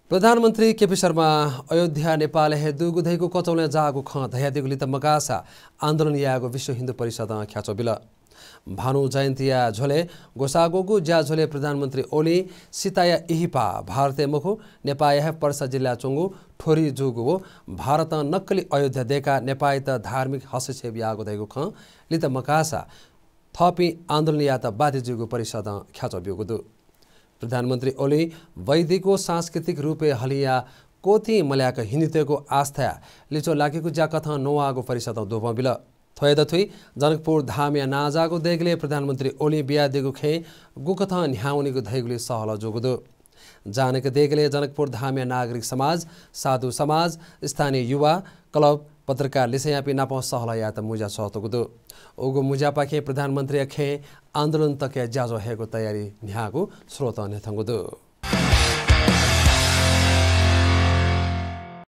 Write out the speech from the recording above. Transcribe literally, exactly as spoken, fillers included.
प्रधानमन्त्री केपी शर्मा अयोध्या नेपालय् हे दुगु धइगु कचौलय् जाःगु खँ धयादीगु लित मकाःसा आन्दोलन यायेगु विश्व हिन्दू परिषदं ख्याच्वः बिल। भानु जयन्तीया झ्वलय् ग्वसाः ग्वःगु ज्याझ्वलय् प्रधानमन्त्री ओलीं सीताया इहिपा भारतय् मखु, नेपाःया हे पर्सा जिल्लाय् च्वंगु ठोरी जूगु व भारतं नक्कली अयोध्या दय्काः नेपाःयात धार्मिक हस्तक्षेप याःगु धइगु खँ लित मकाःसा थःपिं आन्दोलन यायेत बाध्य जूगु परिषदं ख्याच्वः ब्यूगु दु। प्रधानमन्त्री ओलीं वैदिक व सांस्कृतिक रूपय् हलिंया क्वथिं मल्याक हिन्दूतय्गु आस्थाया लिच्वः लाकेगु ज्याकथं नवाःगु परिषदं दुबं बिल। थ्वयात थुइ जनकपुर धामया नांजाःगु देगलय् प्रधानमन्त्री ओलीं बियादीगु खँय् गुकथं न्ह्याः वनीगु धइगुली सहलह जूगु दु। जानकी देगलय् जनकपुर धामया नागरिक समाज, साधु समाज, स्थानीय युवा, क्लब, पत्रकार लिसेंयापिं नाप सहलह यायेत मुँज्या सःतूगु दु। उगु मुँज्यापाखें प्रधानमन्त्रीया खँय् आन्दोलन तकया ज्याझ्वः हयेगु तयारी न्ह्याःगु स्रोतं न्ह्यथंगु दु।